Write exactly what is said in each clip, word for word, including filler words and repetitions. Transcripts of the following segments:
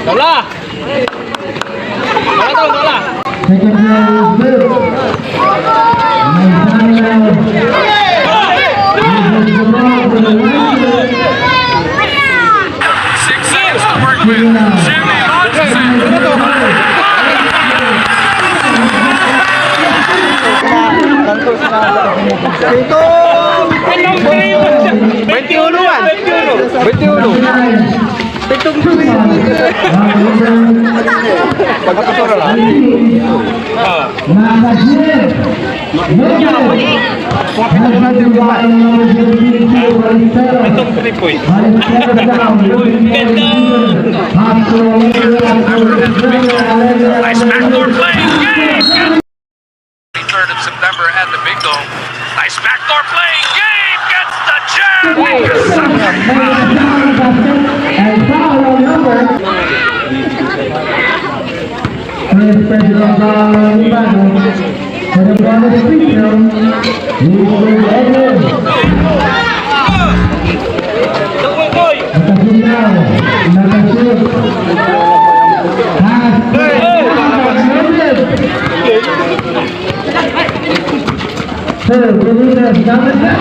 Wala! Wala to, wala! Second round is good. Six seconds to work with. Jimmy launches it. Veintiuno man. Veintiuno. Pagkapasura lang. Nice backdoor play. Game gets the jam. First personal foul on Libano. For the bonus free throw, he scored again. Nakashoot now. Nakashoot. Pass. Sir, Fernandez, number seven.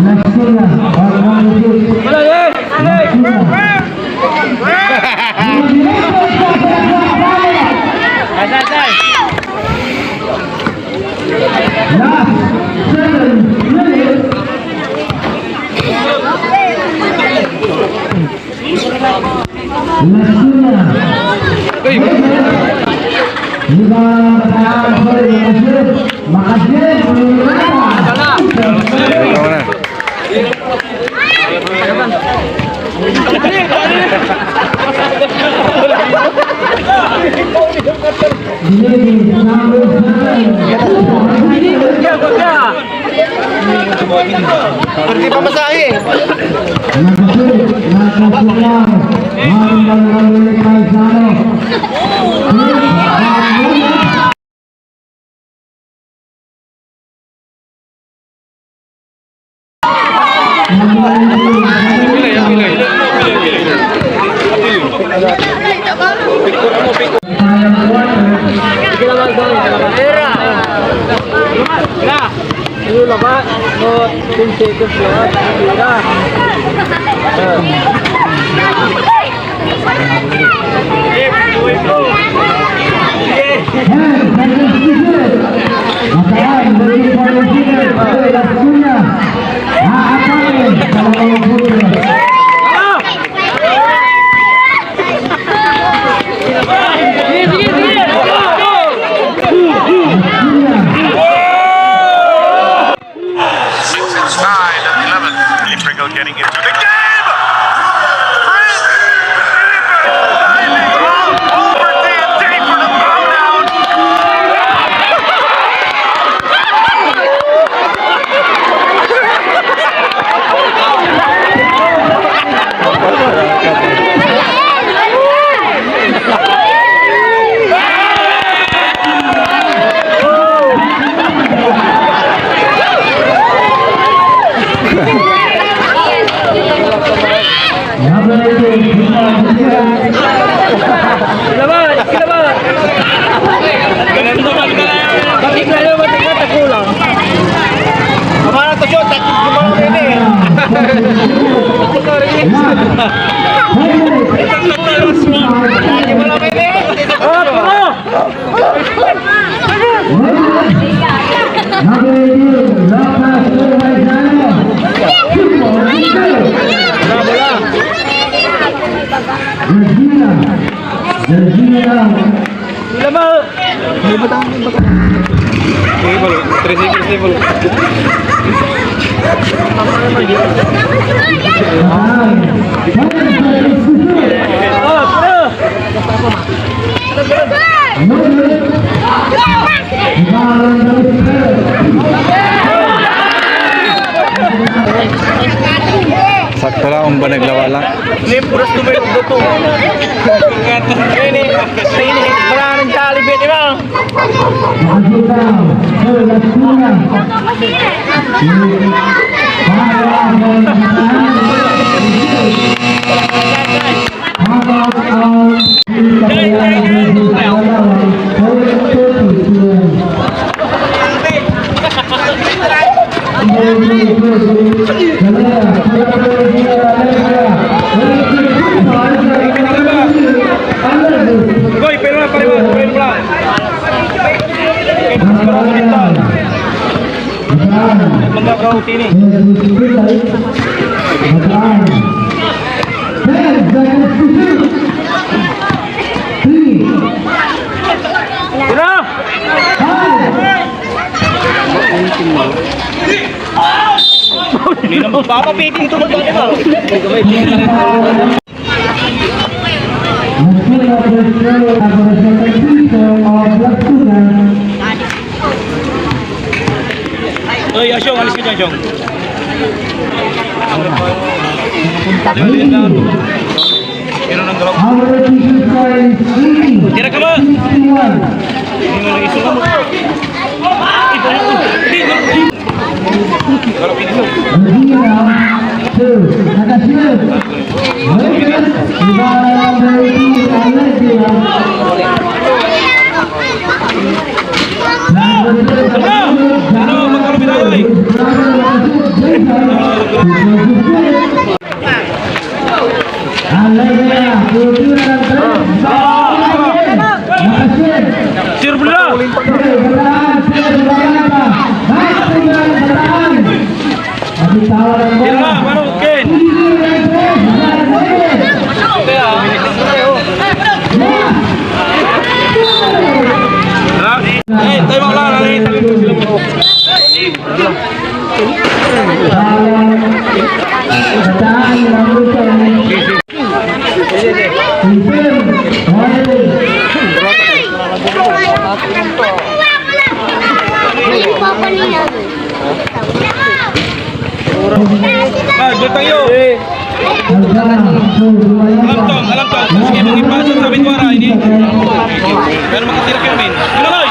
Last sila, last sila. Last seven minutes. Laguna. Uy! Iba, sorry, makashoot. Makashoot. Ikaw na. Pero di pa masahe. Six is tied at eleven. April getting into the game. Chris Gilbert diving all over T N T for the foul down. Laban! Laban! Bakit na naman tingkat ako lang? Kamara to, shot. Takot ko pala pwede eh. Sorry. Takot ko pala pwede eh. Oh, tama! Number eighteen, Rafa Supervisano. Regina. Regina. Table, three seconds table. Sakto lang, umbanag lawa lang. Hindi, puras tumay ang buto. Ini, ini, para ng Jollibee, di ba? Koy, pero na, pare, pare, pare. Manggagaw, tini. Tira! Hindi naman papapiting to, magkano ba? Oy, Asyong, alis ka dyan, Asyong. Tira ka mo! Sir Bula! Tira, mano, Ken? Hey, tayo mo lang, hey, tayo mo sila mo. Ah, gol tayo. Alam to, alam to. Sige, mag-ipasa sa Bitwara, ini. Pero makatira kayo, men. Ano, Loy?